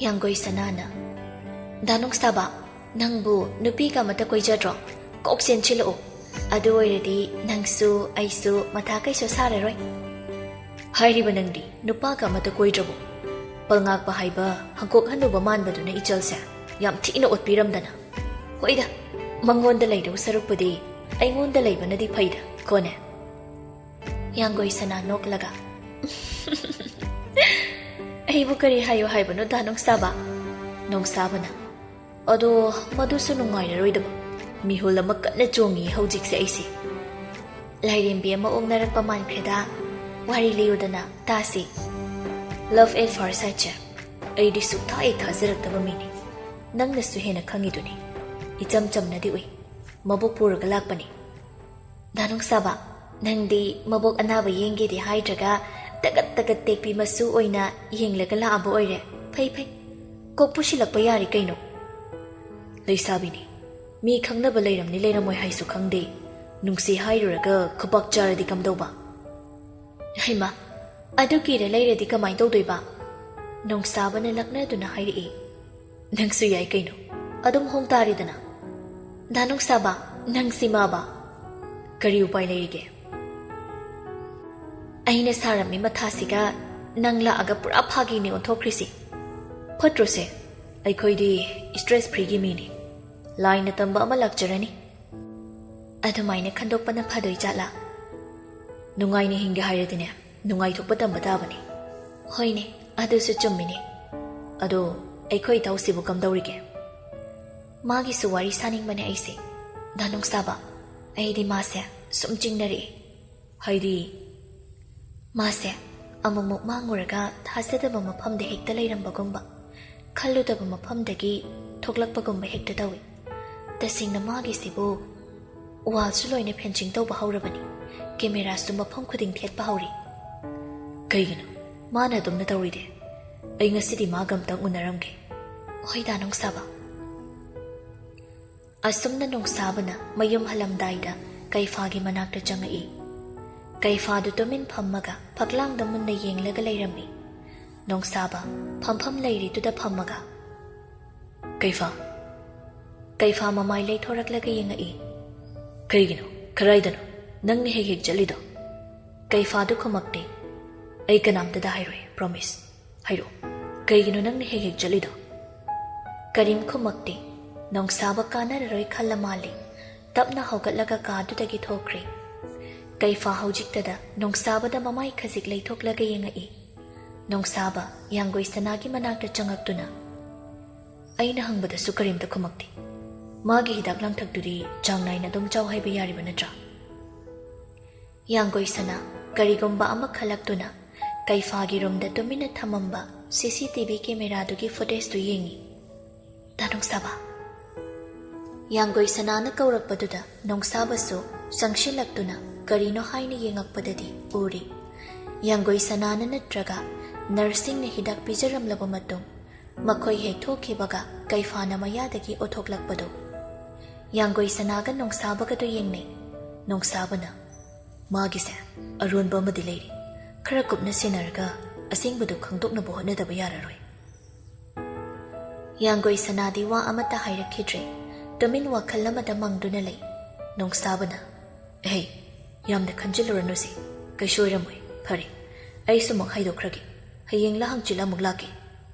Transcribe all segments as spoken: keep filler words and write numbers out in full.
ꯍꯤꯌꯥꯡꯒꯣꯏ ꯁꯅꯥꯅ, "ꯗꯥ ꯅꯣꯡꯁꯥꯕ, ꯅꯪꯕꯨ ꯅꯨꯄꯤꯒ ꯑꯃꯠꯇ ꯀꯣꯏꯖꯗ꯭ꯔꯣ? ꯀꯣꯛ ꯆꯦꯟꯁꯤꯜꯂꯛꯎ꯫ ꯑꯗꯨ ꯑꯣꯏꯔꯗꯤ ꯅꯪꯁꯨ ꯑꯩꯁꯨ ꯃꯊꯥ ꯀꯩꯁꯨ ꯁꯥꯔꯔꯣꯏ꯫" "ꯍꯥꯏꯔꯤꯕ ꯅꯪꯗꯤ ꯅꯨꯄꯥꯒ ꯑꯃꯠꯇ ꯀꯣꯏꯗ꯭ꯔꯕꯣ? ꯄꯜꯉꯥꯛꯄ ꯍꯥꯏꯕ ꯍꯪꯀꯣꯛ ꯍꯟꯅꯨꯕ ꯃꯥꯟꯕꯗꯨꯅ ꯏꯆꯜꯁꯦ ꯌꯥꯝ ꯊꯤꯅ ꯑꯣꯠꯄꯤꯔꯝꯗꯅ꯫ ꯍꯣꯏꯗ, ꯃꯉꯣꯟꯗ ꯂꯩꯗꯧ ꯁꯔꯨꯛꯄꯨꯗꯤ ꯑꯩꯉꯣꯟꯗ ꯂꯩꯕꯅꯗꯤ ꯐꯩꯗ, ꯀꯣꯅꯦ?" ꯍꯤꯌꯥꯡꯒꯣꯏ ꯁꯅꯥ ꯅꯣꯛꯂꯒ, "ꯑꯩꯕꯨ ꯀꯔꯤ ꯍꯥꯏꯌꯣ ꯍꯥꯏꯕꯅꯣ, ꯗꯥ ꯅꯣꯡꯁꯥꯕ?" ꯅꯣꯡꯁꯥꯕꯅ, "ꯑꯗꯣ, ꯃꯗꯨꯁꯨ ꯅꯨꯡꯉꯥꯏꯔꯔꯣꯏꯗꯕ꯫ ꯃꯤꯍꯨꯜ ꯑꯃ ꯀꯟꯅ ꯆꯣꯡꯉꯤ ꯍꯧꯖꯤꯛꯁꯦ ꯑꯩꯁꯦ꯫ ꯂꯥꯏꯔꯦꯝꯕꯤ ꯑꯃ ꯑꯣꯛꯅꯔꯛꯄ ꯃꯥꯟꯈ꯭ꯔꯦꯗ꯫ ꯋꯥꯔꯤ ꯂꯤꯌꯨꯗꯅ ꯇꯥꯁꯤ꯫" Love at first sight ꯁꯦ ꯑꯩꯗꯤ ꯁꯨꯛꯊꯥ ꯍꯦꯛ ꯊꯥꯖꯔꯛꯇꯕ ꯃꯤꯅꯤ꯫ ꯅꯪꯅꯁꯨ ꯍꯦꯟꯅ ꯈꯪꯉꯤꯗꯨꯅꯤ꯫ ꯏꯆꯝ ꯆꯝꯅꯗꯤ ꯎꯏ, ꯃꯕꯨꯛ ꯄꯨꯔꯒ ꯂꯥꯛꯄꯅꯤ꯫ "ꯗꯥ ꯅꯣꯡꯁꯥꯕ, ꯅꯪꯗꯤ ꯃꯕꯣꯛ ꯑꯅꯥꯕ ꯌꯦꯡꯒꯦꯗꯤ ꯍꯥꯏꯗ꯭ꯔꯒ ꯇꯒꯠ ꯇꯒꯠ ꯇꯦꯛꯄꯤ ꯃꯆꯨ ꯑꯣꯏꯅ ꯌꯦꯡꯂꯒ ꯂꯥꯛꯑꯕ ꯑꯣꯏꯔꯦ꯫ ꯐꯩ ꯐꯩ, ꯀꯣꯛ ꯄꯨꯁꯤꯜꯂꯛꯄ ꯌꯥꯔꯦ ꯀꯩꯅꯣ꯫" "ꯂꯩꯁꯥꯕꯤꯅꯤ, ꯃꯤ ꯈꯪꯅꯕ ꯂꯩꯔꯝꯅꯤ ꯂꯩꯔꯝꯃꯣꯏ ꯍꯥꯏꯁꯨ ꯈꯪꯗꯦ꯫ ꯅꯨꯡꯁꯤ ꯍꯥꯏꯔꯨꯔꯒ ꯈꯨꯕꯥꯛ ꯆꯥꯔꯗꯤ ꯀꯝꯗꯧꯕ?" "ꯍꯩꯃꯥ, ꯑꯗꯨ ꯀꯤꯔ ꯂꯩꯔꯗꯤ ꯀꯃꯥꯏ ꯇꯧꯗꯣꯏꯕ?" ꯅꯣꯡꯁꯥꯕꯅ ꯂꯛꯅꯗꯨꯅ ꯍꯥꯏꯔꯛꯏ꯫ "ꯅꯪꯁꯨ ꯌꯥꯏ ꯀꯩꯅꯣ, ꯑꯗꯨꯝ ꯍꯣꯡ ꯇꯥꯔꯦꯗꯅ꯫" "ꯗꯥ ꯅꯣꯡꯁꯥꯕ, ꯅꯪꯁꯤ ꯃꯥꯕ?" "ꯀꯔꯤ ꯎꯄꯥꯏ ꯂꯩꯔꯤꯒꯦ? ꯑꯩꯅ ꯁꯥꯔꯝꯃꯤ ꯃꯊꯥꯁꯤꯒ ꯅꯪ ꯂꯥꯛꯑꯒ ꯄꯨꯔꯥ ꯐꯥꯒꯤꯅꯤ ꯑꯣꯟꯊꯣꯛꯈ꯭ꯔꯤꯁꯤ꯫ ꯐꯠꯇ꯭ꯔꯣꯁꯦ? ꯑꯩꯈꯣꯏꯗꯤ stress free ꯒꯤ ꯃꯤꯅꯤ꯫ ꯂꯥꯏꯅ ꯇꯝꯕ ꯑꯃ ꯂꯥꯛꯆꯔꯅꯤ꯫" "ꯑꯗꯨꯃꯥꯏꯅ ꯈꯟꯗꯣꯛꯄꯅ ꯐꯗꯣꯏ ꯖꯥꯠꯂꯥ?" "ꯅꯨꯡꯉꯥꯏꯅ ꯍꯤꯡꯒꯦ ꯍꯥꯏꯔꯗꯤꯅꯦ, ꯅꯨꯡꯉꯥꯏꯊꯣꯛꯄ ꯇꯝꯕ ꯇꯥꯕꯅꯤ꯫" "ꯍꯣꯏꯅꯦ, ꯑꯗꯨꯁꯨ ꯆꯨꯝꯃꯤꯅꯦ꯫ ꯑꯗꯣ, ꯑꯩꯈꯣꯏ ꯏꯇꯥꯎꯁꯤꯕꯨ ꯀꯝꯗꯧꯔꯤꯒꯦ?" "ꯃꯥꯒꯤꯁꯨ ꯋꯥꯔꯤ ꯁꯥꯅꯤꯡꯕꯅꯦ ꯑꯩꯁꯦ, ꯗꯥ ꯅꯣꯡꯁꯥꯕ꯫ ꯑꯩꯗꯤ ꯃꯥꯁꯦ ꯁꯨꯝ ꯆꯤꯡꯅꯔꯛꯏ꯫" "ꯍꯥꯏꯗꯤ?" "ꯃꯥꯁꯦ ꯑꯃꯨꯛꯃꯨꯛ ꯃꯥꯡꯉꯨꯔꯒ ꯊꯥꯖꯗꯕ ꯃꯐꯝꯗ ꯍꯦꯛꯇ ꯂꯩꯔꯝꯕꯒꯨꯝꯕ, ꯈꯜꯂꯨꯗꯕ ꯃꯐꯝꯗꯒꯤ ꯊꯣꯛꯂꯛꯄꯒꯨꯝꯕ ꯍꯦꯛꯇ ꯇꯧꯏ꯫ ꯇꯁꯦꯡꯅ ꯃꯥꯒꯤꯁꯤꯕꯨ ꯋꯥꯜꯁꯨ ꯂꯣꯏꯅ fencing ꯇꯧꯕ ꯍꯧꯔꯕꯅꯤ, camera ꯁꯨ ꯃꯐꯝ ꯈꯨꯗꯤꯡ ꯊꯦꯠꯄ ꯍꯧꯔꯤ꯫" "ꯀꯩꯒꯤꯅꯣ ꯃꯥꯅ ꯑꯗꯨꯝꯅ ꯇꯧꯔꯤꯗꯤ? ꯑꯩ ꯉꯁꯤꯗꯤ ꯃꯥꯒ ꯑꯝꯇꯪ ꯎꯅꯔꯝꯒꯦ꯫" "ꯍꯣꯏ, ꯗꯥ ꯅꯣꯡꯁꯥꯕ꯫" ꯑꯁꯨꯝꯅ ꯅꯣꯡꯁꯥꯕꯅ ꯃꯌꯨꯝ ꯍꯜꯂꯝꯗꯥꯏꯗ ꯀꯩꯐꯥꯒꯤ ꯃꯅꯥꯛꯇ ꯆꯪꯉꯛꯏ꯫ ꯀꯩꯐꯥꯗꯨ ꯇꯨꯃꯤꯟ ꯐꯝꯃꯒ ꯐꯛꯂꯥꯡꯗ ꯃꯨꯟꯅ ꯌꯦꯡꯂꯒ ꯂꯩꯔꯝꯃꯤ꯫ ꯅꯣꯡꯁꯥꯕ ꯐꯝꯐꯝ ꯂꯩꯔꯤꯗꯨꯗ ꯐꯝꯃꯒ꯫ "ꯀꯩꯐꯥ?" ꯀꯩꯐꯥ ꯃꯃꯥꯏ ꯂꯩꯊꯣꯔꯛꯂꯒ ꯌꯦꯡꯉꯛꯏ꯫ "ꯀꯩꯒꯤꯅꯣ? ꯀꯔꯥꯏꯗꯅꯣ? ꯅꯪꯅ ꯍꯦꯛ ꯍꯦꯛ ꯆꯠꯂꯤꯗꯣ?" ꯀꯩꯐꯥꯗꯨ ꯈꯨꯝꯃꯛꯇꯦ꯫ "ꯑꯩ ꯀꯅꯥꯝꯇꯗ ꯍꯥꯏꯔꯣꯏ, promise꯫ ꯍꯥꯏꯔꯛꯑꯣ, ꯀꯩꯒꯤꯅꯣ ꯅꯪꯅ ꯍꯦꯛ ꯍꯦꯛ ꯆꯠꯂꯤꯗꯣ?" ꯀꯔꯤꯝ ꯈꯨꯝꯃꯛꯇꯦ꯫ ꯅꯣꯡꯁꯥꯕ ꯀꯥꯟꯅꯔꯔꯣꯏ ꯈꯜꯂ ꯃꯥꯜꯂꯦ꯫ ꯇꯞꯅ ꯍꯧꯒꯠꯂꯒ ꯀꯥꯗꯨꯗꯒꯤ ꯊꯣꯛꯈ꯭ꯔꯦ꯫ ꯀꯩꯐꯥ ꯍꯧꯖꯤꯛꯇꯗ ꯅꯣꯡꯁꯥꯕꯗ ꯃꯃꯥꯏ ꯈꯖꯤꯛ ꯂꯩꯊꯣꯛꯂꯒ ꯌꯦꯡꯉꯛꯏ꯫ ꯅꯣꯡꯁꯥꯕ ꯌꯥꯡꯒꯣꯏ ꯁꯅꯥꯒꯤ ꯃꯅꯥꯛꯇ ꯆꯪꯉꯛꯇꯨꯅ, "ꯑꯩꯅ ꯍꯪꯕꯗꯁꯨ ꯀꯔꯤꯝꯇ ꯈꯨꯝꯃꯛꯇꯦ꯫ ꯃꯥꯒꯤ ꯍꯤꯗꯥꯛ ꯂꯥꯡꯊꯛꯇꯨꯗꯤ ꯆꯥꯡ ꯅꯥꯏꯅ ꯑꯗꯨꯝ ꯆꯥꯎ ꯍꯥꯏꯕ ꯌꯥꯔꯤꯕ ꯅꯠꯇ꯭ꯔꯥ?" ꯌꯥꯡꯒꯣꯏ ꯁꯅꯥ ꯀꯔꯤꯒꯨꯝꯕ ꯑꯃ ꯈꯜꯂꯛꯇꯨꯅ ꯀꯩꯐꯥꯒꯤ ꯔꯨꯝꯗ ꯇꯨꯃꯤꯟꯅ ꯊꯝꯃꯝꯕ ꯁꯤ ꯁꯤ ꯇꯤ ꯚꯤ ꯀꯦꯃꯦꯔꯥꯗꯨꯒꯤ ꯐꯨꯇꯦꯖꯇꯨ ꯌꯦꯡꯉꯤ꯫ "ꯗꯥ ꯅꯣꯡꯁꯥꯕ!" ꯌꯥꯡꯒꯣꯏ ꯁꯅꯥꯅ ꯀꯧꯔꯛꯄꯗꯨꯗ ꯅꯣꯡꯁꯥꯕꯁꯨ ꯆꯪꯁꯤꯜꯂꯛꯇꯨꯅ ꯀꯔꯤꯅꯣ ꯍꯥꯏꯅ ꯌꯦꯡꯉꯛꯄꯗꯗꯤ ꯎꯔꯤ꯫ ꯌꯥꯡꯒꯣꯏ ꯁꯅꯥꯅ ꯅꯠꯇ꯭ꯔꯒ ꯅꯔꯁꯁꯤꯡꯅ ꯍꯤꯗꯥꯛ ꯄꯤꯖꯔꯝꯂꯕ ꯃꯇꯨꯡ, ꯃꯈꯣꯏ ꯍꯦꯛ ꯊꯣꯛꯈꯤꯕꯒ ꯀꯩꯐꯥꯅ ꯃꯌꯥꯗꯒꯤ ꯑꯣꯊꯣꯛꯂꯛꯄꯗꯨ꯫ ꯌꯥꯡꯒꯣꯏ ꯁꯅꯥꯒ ꯅꯣꯡꯁꯥꯕꯒꯗꯨ ꯌꯦꯡꯅꯩ꯫ ꯅꯣꯡꯁꯥꯕꯅ, "ꯃꯥꯒꯤꯁꯦ ꯑꯔꯣꯟꯕ ꯑꯃꯗꯤ ꯂꯩꯔꯤ꯫ ꯈꯔ ꯀꯨꯞꯅ ꯁꯦꯟꯅꯔꯒ ꯑꯁꯦꯡꯕꯗꯨ ꯈꯪꯗꯣꯛꯅꯕ ꯍꯣꯠꯅꯗꯕ ꯌꯥꯔꯔꯣꯏ꯫" ꯌꯥꯡꯒꯣꯏ ꯁꯅꯥꯗꯤ ꯋꯥ ꯑꯃꯠꯇ ꯍꯥꯏꯔꯛꯈꯤꯗ꯭ꯔꯦ꯫ ꯇꯨꯃꯤꯟ ꯋꯥꯈꯜ ꯑꯃꯗ ꯃꯪꯗꯨꯅ ꯂꯩ꯫ ꯅꯣꯡꯁꯥꯕꯅ, "ꯑꯦꯍꯩ, ꯌꯥꯝꯅ ꯈꯟꯖꯤꯜꯂꯨꯔꯅꯨꯁꯦ꯫ ꯀꯩꯁꯨ ꯑꯣꯏꯔꯝꯃꯣꯏ꯫ ꯐꯔꯦ, ꯑꯩꯁꯨ ꯑꯃꯨꯛ ꯍꯥꯏꯗꯣꯛꯈ꯭ꯔꯒꯦ꯫ ꯍꯌꯦꯡꯂ ꯍꯪꯆꯤꯠꯂ ꯑꯃꯨꯛ ꯂꯥꯛꯀꯦ꯫"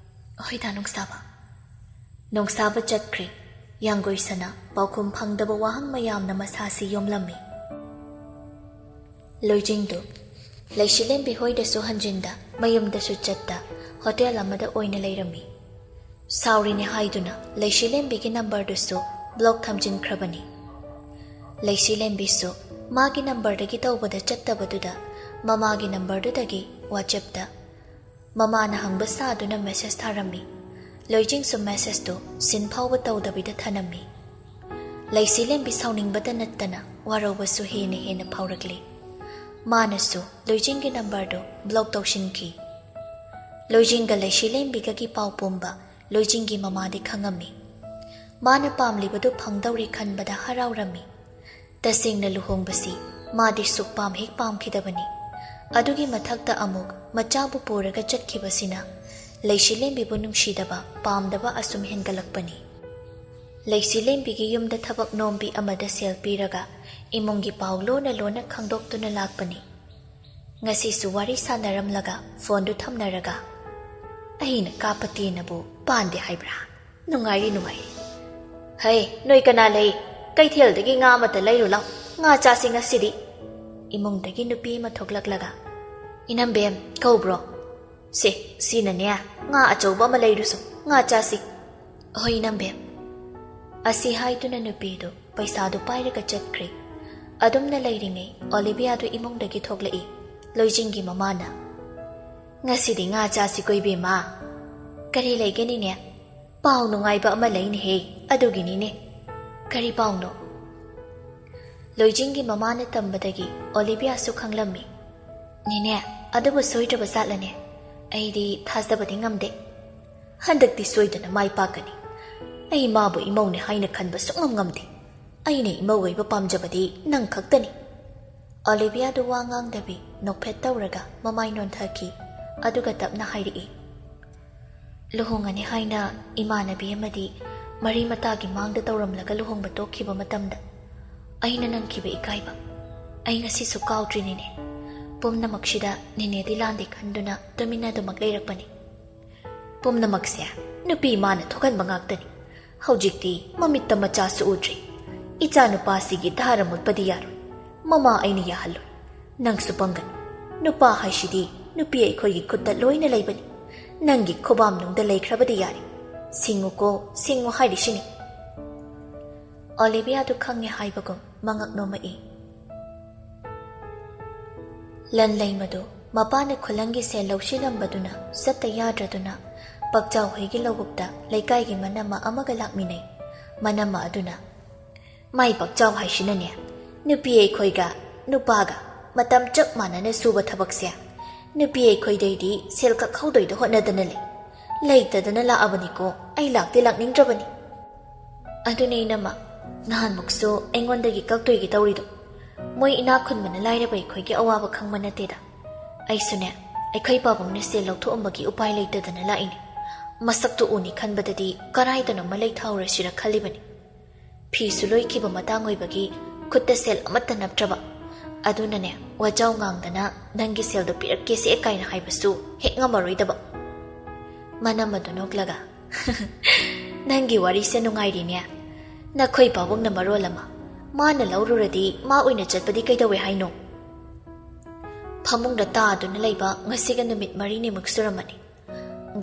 "ꯍꯣꯏꯗ ꯅꯣꯡꯁꯥꯕ꯫" ꯅꯣꯡꯁꯥꯕ ꯆꯠꯈ꯭ꯔꯦ꯫ ꯌꯥꯡꯒꯣꯏ ꯁꯅꯥ ꯄꯥꯎꯈꯨꯝ ꯐꯪꯗꯕ ꯋꯥꯍꯪ ꯃꯌꯥꯝꯅ ꯃꯁꯥꯁꯤ ꯌꯣꯝꯂꯝꯃꯤ꯫ ꯂꯣꯏꯖꯤꯡꯗꯨ ꯂꯩꯁꯤꯂꯦꯝꯕꯤ ꯍꯣꯏꯗꯁꯨ ꯍꯟꯖꯤꯟꯗ, ꯃꯌꯨꯝꯗꯁꯨ ꯆꯠꯇ, ꯍꯣꯇꯦꯜ ꯑꯃꯗ ꯑꯣꯏꯅ ꯂꯩꯔꯝꯃꯤ꯫ ꯁꯥꯎꯔꯤꯅꯦ ꯍꯥꯏꯗꯨꯅ ꯂꯩꯁꯤꯂꯦꯝꯕꯤꯒꯤ ꯅꯝꯕꯔꯗꯨꯁꯨ ꯕ꯭ꯂꯣꯛ ꯊꯝꯖꯤꯟꯈ꯭ꯔꯕꯅꯤ꯫ ꯂꯩꯁꯤꯂꯦꯝꯕꯤꯁꯨ ꯃꯥꯒꯤ ꯅꯝꯕꯔꯗꯒꯤ ꯇꯧꯕꯗ ꯆꯠꯇꯕꯗꯨꯗ ꯃꯃꯥꯒꯤ ꯅꯝꯕꯔꯗꯨꯗꯒꯤ ꯋꯥꯆꯦꯞꯇ ꯃꯃꯥꯅ ꯍꯪꯕ ꯁꯥꯗꯨꯅ ꯃꯦꯁꯦꯖ ꯊꯥꯔꯝꯃꯤ꯫ ꯂꯣꯏꯖꯤꯡꯁꯨ ꯃꯦꯁꯦꯖꯇꯨ ꯁꯤꯟ ꯐꯥꯎꯕ ꯇꯧꯗꯕꯤꯗ ꯊꯅꯝꯃꯤ꯫ ꯂꯩꯁꯤꯂꯦꯝꯕꯤ ꯁꯥꯎꯅꯤꯡꯕꯇ ꯅꯠꯇꯅ ꯋꯥꯔꯧꯕꯁꯨ ꯍꯦꯟꯅ ꯍꯦꯟꯅ ꯐꯥꯎꯔꯛꯂꯤ꯫ ꯃꯥꯅꯁꯨ ꯂꯣꯏꯖꯤꯡꯒꯤ ꯅꯝꯕꯔꯗꯨ ꯕ꯭ꯂꯣꯛ ꯇꯧꯁꯤꯟꯈꯤ꯫ ꯂꯣꯏꯖꯤꯡꯒ ꯂꯩꯁꯤꯂꯦꯝꯕꯤꯒꯒꯤ ꯄꯥꯎ ꯄꯨꯝꯕ ꯂꯣꯏꯖꯤꯡꯒꯤ ꯃꯃꯥꯗꯤ ꯈꯪꯉꯝꯃꯤ꯫ ꯃꯥꯅ ꯄꯥꯝꯂꯤꯕꯗꯨ ꯐꯪꯗꯧꯔꯦ ꯈꯟꯕꯗ ꯍꯔꯥꯎꯔꯝꯃꯤ꯫ ꯇꯁꯦꯡꯅ ꯂꯨꯍꯣꯡꯕꯁꯤ ꯃꯥꯗꯤ ꯁꯨꯛꯄꯥꯝ ꯍꯦꯛ ꯄꯥꯝꯈꯤꯗꯕꯅꯤ꯫ ꯑꯗꯨꯒꯤ ꯃꯊꯛꯇ ꯑꯃꯨꯛ ꯃꯆꯥꯕꯨ ꯄꯨꯔꯒ ꯆꯠꯈꯤꯕꯁꯤꯅ ꯂꯩꯁꯤꯂꯦꯝꯕꯤꯕꯨ ꯅꯨꯡꯁꯤꯗꯕ, ꯄꯥꯝꯗꯕ ꯑꯁꯨꯝ ꯍꯦꯟꯒꯠꯂꯛꯄꯅꯤ꯫ ꯂꯩꯁꯤꯂꯦꯝꯕꯤꯒꯤ ꯌꯨꯝꯗ ꯊꯕꯛ ꯅꯣꯝꯕꯤ ꯑꯃꯗ ꯁꯦꯜ ꯄꯤꯔꯒ ꯏꯃꯨꯡꯒꯤ ꯄꯥꯎ ꯂꯣꯟꯅ ꯂꯣꯟꯅ ꯈꯪꯗꯣꯛꯇꯨꯅ ꯂꯥꯛꯄꯅꯤ꯫ ꯉꯁꯤꯁꯨ ꯋꯥꯔꯤ ꯁꯥꯟꯅꯔꯝꯂꯒ ꯐꯣꯟꯗꯨ ꯊꯝꯅꯔꯒ, "ꯑꯩꯅ ꯀꯥꯞꯄ ꯇꯦꯅꯕꯨ ꯄꯥꯟꯗꯦ ꯍꯥꯏꯕ꯭ꯔꯥ? ꯅꯨꯡꯉꯥꯏꯔꯤ, ꯅꯨꯡꯉꯥꯏꯔꯤ꯫ ꯍꯩ, ꯅꯣꯏ ꯀꯅꯥ ꯂꯩ? ꯀꯩꯊꯦꯜꯗꯒꯤ ꯉꯥ ꯑꯃꯠꯇ ꯂꯩꯔꯨ ꯂꯥꯎ, ꯉꯥ ꯆꯥꯁꯤ ꯉꯁꯤꯗꯤ꯫" ꯏꯃꯨꯡꯗꯒꯤ ꯅꯨꯄꯤ ꯑꯃ ꯊꯣꯛꯂꯛꯂꯒ, "ꯏꯅꯝꯕꯦꯝ ꯀꯧꯕ꯭ꯔꯣ? ꯁꯦ, ꯁꯤꯅꯅꯦ, ꯉꯥ ꯑꯆꯧꯕ ꯑꯃ ꯂꯩꯔꯨꯁꯣ, ꯉꯥ ꯆꯥꯁꯤ꯫" "ꯍꯣꯏ, ꯏꯅꯝꯕꯦꯝ꯫" ꯑꯁꯤ ꯍꯥꯏꯗꯨꯅ ꯅꯨꯄꯤꯗꯨ ꯄꯩꯁꯥꯗꯨ ꯄꯥꯏꯔꯒ ꯆꯠꯈ꯭ꯔꯦ꯫ ꯑꯗꯨꯝꯅ ꯂꯩꯔꯤꯉꯩ ꯑꯣꯂꯤꯕꯤꯌꯥꯗꯨ ꯏꯃꯨꯡꯗꯒꯤ ꯊꯣꯛꯂꯛꯏ꯫ ꯂꯣꯏꯖꯤꯡꯒꯤ ꯃꯃꯥꯅ, "ꯉꯁꯤꯗꯤ ꯉꯥ ꯆꯥꯁꯤꯀꯣ ꯏꯕꯦꯝꯃ꯫ ꯀꯔꯤ ꯂꯩꯒꯦ ꯅꯦꯅꯦ? ꯄꯥꯎ ꯅꯨꯡꯉꯥꯏꯕ ꯑꯃ ꯂꯩꯅꯦꯍꯦ, ꯑꯗꯨꯒꯤꯅꯤꯅꯦ꯫" "ꯀꯔꯤ ꯄꯥꯎꯅꯣ?" ꯂꯣꯏꯖꯤꯡꯒꯤ ꯃꯃꯥꯅ ꯇꯝꯕꯗꯒꯤ ꯑꯣꯂꯤꯕꯤꯌꯥꯁꯨ ꯈꯪꯂꯝꯃꯤ꯫ "ꯅꯦꯅꯦ, ꯑꯗꯨꯕꯨ ꯁꯣꯏꯗ꯭ꯔꯕ ꯖꯥꯠꯂꯅꯦ? ꯑꯩꯗꯤ ꯊꯥꯖꯕꯗꯤ ꯉꯝꯗꯦ꯫" "ꯍꯟꯗꯛꯇꯤ ꯁꯣꯏꯗꯅ ꯃꯥꯏ ꯄꯥꯛꯀꯅꯤ꯫ ꯑꯩ ꯃꯥꯕꯨ ꯏꯃꯧꯅꯦ ꯍꯥꯏꯅ ꯈꯟꯕ ꯁꯨꯡꯉꯝ ꯉꯝꯗꯦ꯫ ꯑꯩꯅ ꯏꯃꯧ ꯑꯣꯏꯕ ꯄꯥꯝꯖꯕꯗꯤ ꯅꯪ ꯈꯛꯇꯅꯤ꯫" ꯑꯣꯂꯤꯕꯤꯌꯥꯗꯨ ꯋꯥ ꯉꯥꯡꯗꯕꯤ ꯅꯣꯛꯐꯦꯠ ꯇꯧꯔꯒ ꯃꯃꯥꯏ ꯅꯣꯟꯊꯈꯤ꯫ ꯑꯗꯨꯒ ꯇꯞꯅ ꯍꯥꯏꯔꯛꯏ, "ꯂꯨꯍꯣꯡꯉꯅꯤ ꯍꯥꯏꯅ ꯏꯃꯥꯟꯅꯕꯤ ꯑꯃꯗꯤ ꯃꯔꯤ ꯃꯇꯥꯒꯤ ꯃꯥꯡꯗ ꯇꯧꯔꯝꯂꯒ ꯂꯨꯍꯣꯡꯕ ꯇꯣꯛꯈꯤꯕ ꯃꯇꯝꯗ ꯑꯩꯅ ꯅꯪꯈꯤꯕ ꯏꯀꯥꯏꯕ ꯑꯩ ꯉꯁꯤꯁꯨ ꯀꯥꯎꯗ꯭ꯔꯤꯅꯤꯅꯦ꯫ ꯄꯨꯝꯅꯃꯛꯁꯤꯗ ꯅꯦꯅꯦꯗꯤ ꯂꯥꯟꯗꯦ ꯈꯟꯗꯨꯅ ꯇꯨꯃꯤꯟꯅ ꯑꯗꯨꯃꯛ ꯂꯩꯔꯛꯄꯅꯤ꯫" "ꯄꯨꯝꯅꯃꯛꯁꯦ ꯅꯨꯄꯤ ꯃꯥꯅ ꯊꯣꯛꯍꯟꯕ ꯉꯥꯛꯇꯅꯤ꯫ ꯍꯧꯖꯤꯛꯇꯤ ꯃꯃꯤꯠꯇ ꯃꯆꯥꯁꯨ ꯎꯗ꯭ꯔꯤ꯫ ꯏꯆꯥ ꯅꯨꯄꯥꯁꯤꯒꯤ ꯙꯥꯔ ꯃꯨꯠꯄꯗꯤ ꯌꯥꯔꯣꯏ꯫ ꯃꯃꯥ ꯑꯩꯅ ꯌꯥꯍꯜꯂꯣꯏ꯫ ꯅꯪꯁꯨ ꯄꯪꯒꯅꯨ꯫ ꯅꯨꯄꯥ ꯍꯥꯏꯁꯤꯗꯤ ꯅꯨꯄꯤ ꯑꯩꯈꯣꯏꯒꯤ ꯈꯨꯠꯇ ꯂꯣꯏꯅ ꯂꯩꯕꯅꯤ꯫ ꯅꯪꯒꯤ ꯈꯨꯕꯥꯝꯅꯨꯡꯗ ꯂꯩꯈ꯭ꯔꯕꯗꯤ ꯌꯥꯔꯦ꯫ ꯁꯤꯡꯉꯨꯀꯣ, ꯁꯤꯡꯉꯨ ꯍꯥꯏꯔꯤꯁꯤꯅꯤ꯫" ꯑꯣꯂꯤꯕꯤꯌꯥꯗꯨ ꯈꯪꯉꯦ ꯍꯥꯏꯕꯒꯨꯝ ꯃꯉꯛ ꯅꯣꯝꯃꯛꯏ꯫ ꯂꯟꯂꯩꯃꯗꯨ ꯃꯄꯥꯅ ꯈꯨꯂꯪꯒꯤ ꯁꯦꯜ ꯂꯧꯁꯤꯜꯂꯝꯕꯗꯨꯅ ꯆꯠꯇ ꯌꯥꯗ꯭ꯔꯗꯨꯅ ꯄꯛꯆꯥꯎ ꯍꯣꯏꯒꯤ ꯂꯧꯕꯨꯛꯇ ꯂꯩꯀꯥꯏꯒꯤ ꯃꯅꯝꯃ ꯑꯃꯒ ꯂꯥꯛꯃꯤꯟꯅꯩ꯫ ꯃꯅꯝꯃ ꯑꯗꯨꯅ, "ꯃꯥꯏ ꯄꯛꯆꯥꯎ ꯍꯥꯏꯁꯤꯅꯅꯦ, ꯅꯨꯄꯤ ꯑꯩꯈꯣꯏꯒ ꯅꯨꯄꯥꯒ ꯃꯇꯝ ꯆꯞ ꯃꯥꯟꯅꯅ ꯁꯨꯕ ꯊꯕꯛꯁꯦ ꯅꯨꯄꯤ ꯑꯩꯈꯣꯏꯗꯩꯗꯤ ꯁꯦꯜ ꯀꯛꯍꯧꯗꯣꯏꯗ ꯍꯣꯠꯅꯗꯅ ꯂꯩ꯫ ꯂꯩꯇꯗꯅ ꯂꯥꯛꯑꯕꯅꯤꯀꯣ, ꯑꯩ ꯂꯥꯛꯇꯤ ꯂꯥꯛꯅꯤꯡꯗ꯭ꯔꯕꯅꯤ꯫" "ꯑꯗꯨꯅꯦ ꯏꯅꯝꯃ, ꯅꯍꯥꯟꯃꯨꯛꯁꯨ ꯑꯩꯉꯣꯟꯗꯒꯤ ꯀꯛꯇꯣꯏꯒꯤ ꯇꯧꯔꯤꯗꯣ꯫ ꯃꯣꯏ ꯏꯅꯥꯛ ꯈꯨꯟꯕꯅ ꯂꯥꯏꯔꯕ ꯑꯩꯈꯣꯏꯒꯤ ꯑꯋꯥꯕ ꯈꯪꯕ ꯅꯠꯇꯦꯗ꯫ ꯑꯩꯁꯨꯅꯦ, ꯑꯩꯈꯣꯏ ꯄꯥꯕꯨꯡꯅ ꯁꯦꯜ ꯂꯧꯊꯣꯛꯑꯝꯕꯒꯤ ꯎꯄꯥꯏ ꯂꯩꯇꯗꯅ ꯂꯥꯛꯏꯅꯦ꯫ ꯃꯁꯛꯇꯨ ꯎꯅꯤ ꯈꯟꯕꯗꯗꯤ ꯀꯔꯥꯏꯗꯅꯣꯃ ꯂꯩꯊꯥꯍꯧꯔꯁꯤꯔ ꯈꯜꯂꯤꯕꯅꯤ꯫ ꯐꯤꯁꯨ ꯂꯣꯏꯈꯤꯕ ꯃꯇꯥꯡ ꯑꯣꯏꯕꯒꯤ ꯈꯨꯠꯇ ꯁꯦꯜ ꯑꯃꯠꯇ ꯅꯞꯇ꯭ꯔꯕ꯫ ꯑꯗꯨꯅꯅꯦ, ꯋꯥꯖꯥꯎ ꯉꯥꯡꯗꯅ "ꯅꯪꯒꯤ ꯁꯦꯜꯗꯣ ꯄꯤꯔꯛꯀꯦꯁꯦ" ꯀꯥꯏꯅ ꯍꯥꯏꯕꯁꯨ ꯍꯦꯛ ꯉꯝꯃꯔꯣꯏꯗꯕ꯫ ꯃꯅꯝ ꯑꯗꯨ ꯅꯣꯛꯂꯒ, "ꯅꯪꯒꯤ ꯋꯥꯔꯤꯁꯦ ꯅꯨꯡꯉꯥꯏꯔꯤꯅꯦ꯫ ꯅꯈꯣꯏ ꯄꯥꯕꯨꯡꯅ ꯃꯔꯣꯜ ꯑꯃ, ꯃꯥꯅ ꯂꯧꯔꯨꯔꯗꯤ ꯃꯥ ꯑꯣꯏꯅ ꯆꯠꯄꯗꯤ ꯀꯩꯗꯧꯋꯦ ꯍꯥꯏꯅꯣ?" ꯐꯃꯨꯡꯗ ꯇꯥꯗꯨꯅ ꯂꯩꯕ ꯉꯁꯤꯒ ꯅꯨꯃꯤꯠ ꯃꯔꯤꯅꯤꯃꯨꯛ ꯁꯨꯔꯝꯃꯅꯤ꯫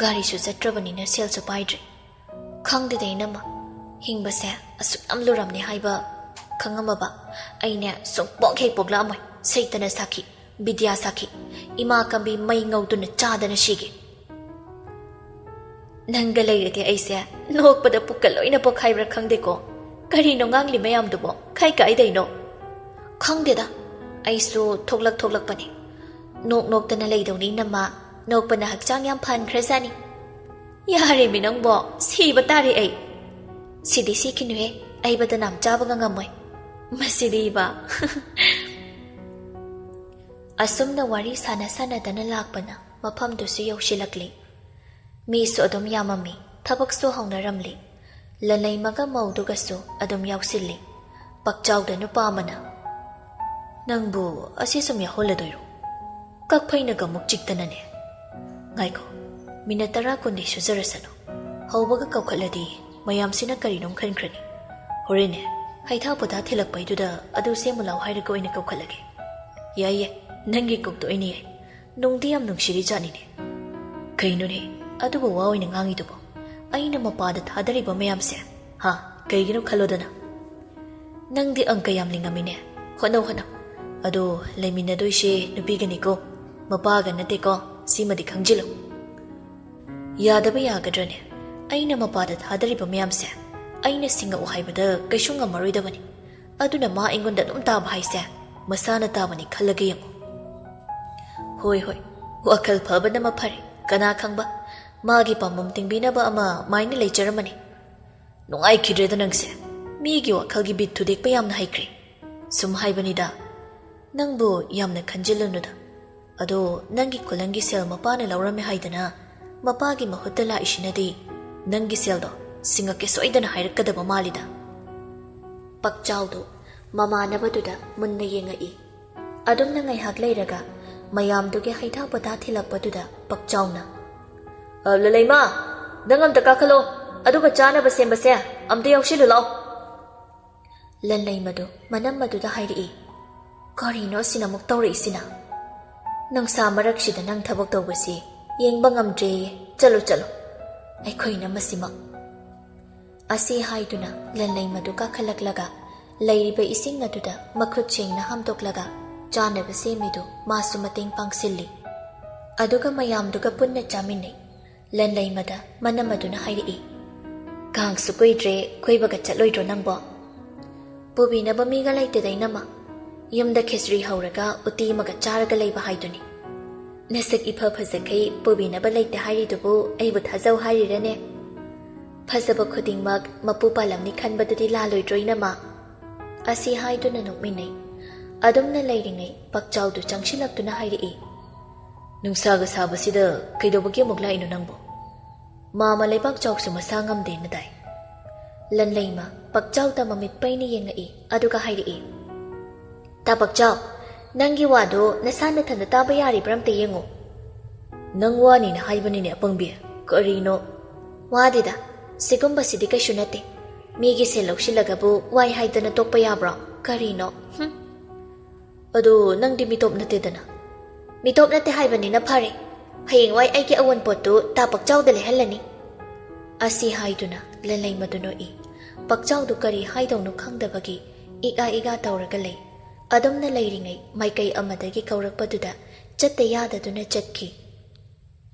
ꯒꯥꯔꯤꯁꯨ ꯆꯠꯇ꯭ꯔꯕꯅꯤꯅ ꯁꯦꯜꯁꯨ ꯄꯥꯏꯗ꯭ꯔꯦ꯫ ꯈꯪꯗꯦꯗ ꯏꯅꯝꯃ, ꯍꯤꯡꯕꯁꯦ ꯑꯁꯨꯛ ꯌꯥꯝ ꯂꯨꯔꯝꯅꯤ ꯍꯥꯏꯕ ꯈꯪꯉꯝꯃꯕ ꯑꯩꯅꯦ ꯁꯨꯡꯄꯣꯛ ꯍꯦꯛ ꯄꯣꯛꯂꯛꯑꯝꯃꯣꯏ꯫ ꯁꯩꯇꯅ ꯁꯥꯈꯤ, ꯕꯤꯗ꯭ꯌꯥ ꯁꯥꯈꯤ, ꯏꯃꯥ ꯀꯝꯕꯤ ꯃꯩ ꯉꯧꯗꯨꯅ ꯆꯥꯗꯅ ꯁꯤꯒꯦ꯫ ꯅꯪꯒ ꯂꯩꯔꯗꯤ ꯑꯩꯁꯦ ꯅꯣꯛꯄꯗ ꯄꯨꯛꯀ ꯂꯣꯏꯅ ꯄꯣꯛꯈꯥꯏꯕ꯭ꯔꯥ ꯈꯪꯗꯦꯀꯣ꯫ ꯀꯔꯤꯅꯣ ꯉꯥꯡꯂꯤ ꯃꯌꯥꯝꯗꯨꯕꯣ? ꯈꯥꯏ ꯀꯥꯏꯗꯩꯅꯣ? ꯈꯪꯗꯦꯗ, ꯑꯩꯁꯨ ꯊꯣꯛꯂꯛ ꯊꯣꯛꯂꯛꯄꯅꯦ꯫ ꯅꯣꯛ ꯅꯣꯛꯇꯅ ꯂꯩꯗꯧꯅꯤ ꯏꯅꯝꯃ꯫ ꯅꯣꯛꯄꯅ ꯍꯛꯆꯥꯡ ꯌꯥꯝ ꯐꯍꯟꯈ꯭ꯔꯖꯥꯠꯅꯤ꯫ ꯌꯥꯔꯦꯃꯤ ꯅꯪꯕꯣ, ꯁꯤꯕ ꯇꯥꯔꯦ ꯑꯩ꯫ ꯁꯤꯗꯤ ꯁꯤꯈꯤꯅꯨꯍꯦ, ꯑꯩ ꯕꯗꯅꯥꯝ ꯆꯥꯕꯒ ꯉꯝꯃꯣꯏ꯫ ꯃꯁꯤꯗꯤꯕ꯫ ꯑꯁꯨꯝꯅ ꯋꯥꯔꯤ ꯁꯥꯟꯅ ꯁꯥꯟꯅꯗꯅ ꯂꯥꯛꯄꯅ ꯃꯐꯝꯗꯨꯁꯨ ꯌꯧꯁꯤꯜꯂꯛꯂꯤ꯫ ꯃꯤꯁꯨ ꯑꯗꯨꯝ ꯌꯥꯝꯃꯝꯃꯤ, ꯊꯕꯛꯁꯨ ꯍꯧꯅꯔꯝꯂꯤ꯫ ꯂꯟꯂꯩꯃꯒ ꯃꯧꯗꯨꯒꯁꯨ ꯑꯗꯨꯝ ꯌꯥꯎꯁꯤꯜꯂꯤ꯫ ꯄꯛꯆꯥꯎꯗ ꯅꯨꯄꯥ ꯑꯃꯅ, "ꯅꯪꯕꯨ ꯑꯁꯤ ꯁꯨꯝ ꯌꯥꯎꯍꯜꯂꯗꯣꯏꯔꯣ? ꯀꯛꯐꯩꯅꯒ ꯑꯃꯨꯛ ꯆꯤꯛꯇꯅꯅꯦ꯫ ꯉꯥꯏꯈꯣ, ꯃꯤꯅꯠ ꯇꯔꯥ ꯀꯨꯟꯗꯤ ꯁꯨꯖꯔꯁꯅꯨ꯫ ꯍꯧꯕꯒ ꯀꯧꯈꯠꯂꯗꯤ ꯃꯌꯥꯝꯁꯤꯅ ꯀꯔꯤꯅꯣꯝ ꯈꯟꯈ꯭ꯔꯅꯤ꯫ ꯍꯣꯔꯦꯟꯅꯦ, ꯍꯩꯊꯥ ꯄꯨꯊꯥ ꯊꯤꯜꯂꯛꯄꯩꯗꯨꯗ ꯑꯗꯨ ꯁꯦꯝꯃꯨ ꯂꯥꯎ ꯍꯥꯏꯔꯒ ꯑꯣꯏꯅ ꯀꯧꯈꯠꯂꯒꯦ꯫ ꯌꯥꯏꯌꯦ, ꯅꯪꯒꯤ ꯀꯣꯛꯇꯣ ꯑꯩꯅ ꯌꯥꯏ꯫ ꯅꯨꯡꯗꯤ ꯌꯥꯝ ꯅꯨꯡꯁꯤꯔꯤ ꯖꯥꯠꯅꯤꯅꯦ꯫ ꯀꯩꯅꯣꯅꯦ, ꯑꯗꯨꯕꯨ ꯋꯥ ꯑꯣꯏꯅ ꯉꯥꯡꯉꯤꯗꯨꯕꯣ? ꯑꯩꯅ ꯃꯄꯥꯗ ꯊꯥꯗꯔꯤꯕ ꯃꯌꯥꯝꯁꯦ, ꯍꯥ? ꯀꯩꯒꯤꯅꯣ ꯈꯜꯂꯣꯗꯅ꯫ ꯅꯪꯗꯤ ꯑꯪꯀ ꯌꯥꯝ ꯂꯤꯡꯉꯝꯃꯤꯅꯦ꯫ ꯍꯣꯠꯅꯧ, ꯍꯣꯠꯅꯧ꯫ ꯑꯗꯣ ꯂꯩꯃꯤꯟꯅꯗꯣꯏꯁꯦ ꯅꯨꯄꯤꯒꯅꯤꯀꯣ, ꯃꯄꯥꯒ ꯅꯠꯇꯦꯀꯣ, ꯁꯤꯃꯗꯤ ꯈꯪꯖꯤꯜꯂꯨ꯫ ꯌꯥꯗꯕ ꯌꯥꯒꯗ꯭ꯔꯅꯦ? ꯑꯩꯅ ꯃꯄꯥꯗ ꯊꯥꯗꯔꯤꯕ ꯃꯌꯥꯝꯁꯦ ꯑꯩꯅ ꯁꯤꯡꯉꯛꯎ ꯍꯥꯏꯕꯗ ꯀꯩꯁꯨ ꯉꯝꯃꯔꯣꯏꯗꯕꯅꯤ꯫ ꯑꯗꯨꯅ ꯃꯥ ꯑꯩꯉꯣꯟꯗ ꯑꯗꯨꯝ ꯇꯥꯕ ꯍꯥꯏꯁꯦ ꯃꯁꯥꯅ ꯇꯥꯕꯅꯤ ꯈꯜꯂꯒ ꯌꯦꯡꯉꯨ꯫ ꯍꯣꯏ, ꯍꯣꯏ, ꯋꯥꯈꯜ ꯐꯕꯅ ꯃꯐꯔꯦ꯫ ꯀꯅꯥ ꯈꯪꯕ, ꯃꯥꯒꯤ ꯄꯥꯝꯕꯣꯝ ꯇꯤꯡꯕꯤꯅꯕ ꯑꯃ ꯃꯥꯏꯅ ꯂꯩꯖꯔꯝꯃꯅꯤ꯫ ꯅꯨꯡꯉꯥꯏꯈꯤꯗ꯭ꯔꯦꯗ ꯅꯪꯁꯦ꯫ ꯃꯤꯒꯤ ꯋꯥꯈꯜꯒꯤ ꯕꯤꯠ ꯊꯨꯗꯦꯛꯄ ꯌꯥꯝꯅ ꯍꯩꯈ꯭ꯔꯦ꯫ ꯁꯨꯝ ꯍꯥꯏꯕꯅꯤꯗ꯫ ꯅꯪꯕꯨ ꯌꯥꯝꯅ ꯈꯟꯖꯤꯜꯂꯨꯅꯨꯗ꯫ "ꯑꯗꯣ ꯅꯪꯒꯤ ꯈꯨꯂꯪꯒꯤ ꯁꯦꯜ ꯃꯄꯥꯅ ꯂꯧꯔꯝꯃꯦ ꯍꯥꯏꯗꯅ, ꯃꯄꯥꯒꯤ ꯃꯍꯨꯠꯇ ꯂꯥꯛꯏꯁꯤꯅꯗꯤ ꯅꯪꯒꯤ ꯁꯦꯜꯗꯣ ꯁꯤꯡꯉꯛꯀꯦ ꯁꯣꯏꯗꯅ ꯍꯥꯏꯔꯛꯀꯗꯕ ꯃꯥꯜꯂꯤꯗ꯫" ꯄꯛꯆꯥꯎꯗꯨ ꯃꯃꯥꯟꯅꯕꯗꯨꯗ ꯃꯨꯟꯅ ꯌꯦꯡꯉꯛꯏ꯫ ꯑꯗꯨꯝꯅ ꯉꯥꯏꯍꯥꯛ ꯂꯩꯔꯒ ꯃꯌꯥꯝꯗꯨꯒꯤ ꯍꯩꯊꯥ ꯄꯣꯊꯥ ꯊꯤꯜꯂꯛꯄꯗꯨꯗ ꯄꯛꯆꯥꯎꯅ, "ꯑ, ꯂꯂꯩꯃ, ꯅꯪ ꯑꯝꯇ ꯀꯥꯈꯠꯂꯣ, ꯑꯗꯨꯒ ꯆꯥꯅꯕ ꯁꯦꯝꯕꯁꯦ ꯑꯝꯇ ꯌꯥꯎꯁꯤꯜꯂꯨ ꯂꯥꯎ꯫" ꯂꯟꯂꯩꯃꯗꯨ ꯃꯅꯝ ꯑꯗꯨꯗ ꯍꯥꯏꯔꯛꯏ, "ꯀꯔꯤꯅꯣ ꯑꯁꯤꯅ ꯑꯃꯨꯛ ꯇꯧꯔꯛꯏꯁꯤꯅ? ꯅꯨꯡꯁꯥ ꯃꯔꯛꯁꯤꯗ ꯅꯪ ꯊꯕꯛ ꯇꯧꯕꯁꯤ ꯌꯦꯡꯕ ꯉꯝꯗ꯭ꯔꯦꯌꯦ꯫ ꯆꯠꯂꯨ, ꯆꯠꯂꯨ, ꯑꯩꯈꯣꯏꯅ ꯃꯁꯤꯃꯛ꯫" ꯑꯁꯤ ꯍꯥꯏꯗꯨꯅ ꯂꯟꯂꯩꯃꯗꯨ ꯀꯥꯈꯠꯂꯛꯂꯒ ꯂꯩꯔꯤꯕ ꯏꯁꯤꯡ ꯑꯗꯨꯗ ꯃꯈꯨꯠ ꯁꯦꯡꯅ ꯍꯥꯝꯗꯣꯛꯂꯒ ꯆꯥꯅꯕ ꯁꯦꯝꯃꯤꯗꯨ ꯃꯥꯁꯨ ꯃꯇꯦꯡ ꯄꯥꯡꯁꯤꯜꯂꯤ꯫ ꯑꯗꯨꯒ ꯃꯌꯥꯝꯗꯨꯒ ꯄꯨꯟꯅ ꯆꯥꯃꯤꯟꯅꯩ꯫ ꯂꯟꯂꯩꯃꯗ ꯃꯅꯝ ꯑꯗꯨꯅ ꯍꯥꯏꯔꯛꯏ, "ꯀꯥꯡꯁꯨ ꯀꯨꯏꯗ꯭ꯔꯦ, ꯀꯣꯏꯕꯒ ꯆꯠꯂꯣꯏꯗ꯭ꯔꯣ ꯅꯪꯕꯣ?" "ꯄꯨꯕꯤꯅꯕ ꯃꯤꯒ ꯂꯩꯇꯦꯗ ꯏꯅꯝꯃ꯫ ꯌꯨꯝꯗ ꯈꯦꯆ꯭ꯔꯤ ꯍꯧꯔꯒ ꯎꯇꯤ ꯑꯃꯒ ꯆꯥꯔꯒ ꯂꯩꯕ ꯍꯥꯏꯗꯨꯅꯤ꯫ ꯅꯁꯛ ꯏꯐ ꯐꯖꯈꯩ ꯄꯨꯕꯤꯅꯕ ꯂꯩꯇꯦ ꯍꯥꯏꯔꯤꯗꯨꯕꯨ ꯑꯩꯕꯨ ꯊꯥꯖꯧ ꯍꯥꯏꯔꯤꯔꯅꯦ? ꯐꯖꯕ ꯈꯨꯗꯤꯡꯃꯛ ꯃꯄꯨ ꯄꯥꯜꯂꯝꯅꯤ ꯈꯟꯕꯗꯨꯗꯤ ꯂꯥꯜꯂꯣꯏꯗ꯭ꯔꯣ ꯏꯅꯝꯃ?" ꯑꯁꯤ ꯍꯥꯏꯗꯨꯅ ꯅꯣꯛꯃꯤꯟꯅꯩ꯫ ꯑꯗꯨꯝꯅ ꯂꯩꯔꯤꯉꯩ ꯄꯛꯆꯥꯎꯗꯨ ꯆꯪꯁꯤꯜꯂꯛꯇꯨꯅ ꯍꯥꯏꯔꯛꯏ, "ꯅꯨꯡꯁꯥꯒ ꯁꯥꯕꯁꯤꯗ ꯀꯩꯗꯧꯕꯒꯤ ꯑꯃꯨꯛ ꯂꯥꯛꯏꯅꯣ ꯅꯪꯕꯨ? ꯃꯥꯃ ꯂꯩꯕꯥꯛ ꯆꯥꯎꯁꯨ ꯃꯁꯥ ꯉꯝꯗꯦꯅ ꯇꯥꯏ꯫" ꯂꯟꯂꯩꯃ ꯄꯛꯆꯥꯎꯗ ꯃꯃꯤꯠ ꯄꯩꯅ ꯌꯦꯡꯉꯛꯏ, ꯑꯗꯨꯒ ꯍꯥꯏꯔꯛꯏ, "ꯇꯥ ꯄꯛꯆꯥꯎ, ꯅꯪꯒꯤ ꯋꯥꯗꯣ ꯅꯁꯥ ꯅꯊꯟꯗ ꯇꯥꯕ ꯌꯥꯔꯤꯕ꯭ꯔꯥ ꯑꯝꯇ ꯌꯦꯡꯉꯨ꯫" "ꯅꯪ ꯋꯥꯅꯤꯅ ꯍꯥꯏꯕꯅꯤꯅꯦ ꯑꯄꯪꯕꯤ, ꯀꯔꯤꯅꯣ?" "ꯋꯥꯗꯦꯗ, ꯁꯤꯒꯨꯝꯕꯁꯤꯗꯤ ꯀꯩꯁꯨ ꯅꯠꯇꯦ꯫ ꯃꯤꯒꯤ ꯁꯦꯜ ꯂꯧꯁꯤꯜꯂꯒꯕꯨ ꯋꯥꯏ ꯍꯥꯏꯗꯅ ꯇꯣꯛꯄ ꯌꯥꯕ꯭ꯔꯣ? ꯀꯔꯤꯅꯣ? ꯍꯨꯝ꯫" "ꯑꯗꯣ ꯅꯪꯗꯤ ꯃꯤꯇꯣꯞ ꯅꯠꯇꯦꯗꯅ꯫" "ꯃꯤꯇꯣꯞ ꯅꯠꯇꯦ ꯍꯥꯏꯕꯅꯤꯅ ꯐꯔꯦ꯫ ꯍꯌꯦꯡꯋꯥꯏ ꯑꯩꯒꯤ ꯑꯑꯣꯟꯄꯣꯠꯇꯨ ꯇꯥ ꯄꯛꯆꯥꯎꯗ ꯂꯩꯍꯜꯂꯅꯤ꯫" ꯑꯁꯤ ꯍꯥꯏꯗꯨꯅ ꯂꯟꯂꯩꯃꯗꯨ ꯅꯣꯛꯏ꯫ ꯄꯛꯆꯥꯎꯗꯨ ꯀꯔꯤ ꯍꯥꯏꯗꯧꯅꯣ ꯈꯪꯗꯕꯒꯤ ꯏꯒꯥ ꯏꯒꯥ ꯇꯧꯔꯒ ꯂꯩ꯫ ꯑꯗꯨꯝꯅ ꯂꯩꯔꯤꯉꯩ ꯃꯥꯏꯀꯩ ꯑꯃꯗꯒꯤ ꯀꯧꯔꯛꯄꯗꯨꯗ ꯆꯠꯇ ꯌꯥꯗꯗꯨꯅ ꯆꯠꯈꯤ꯫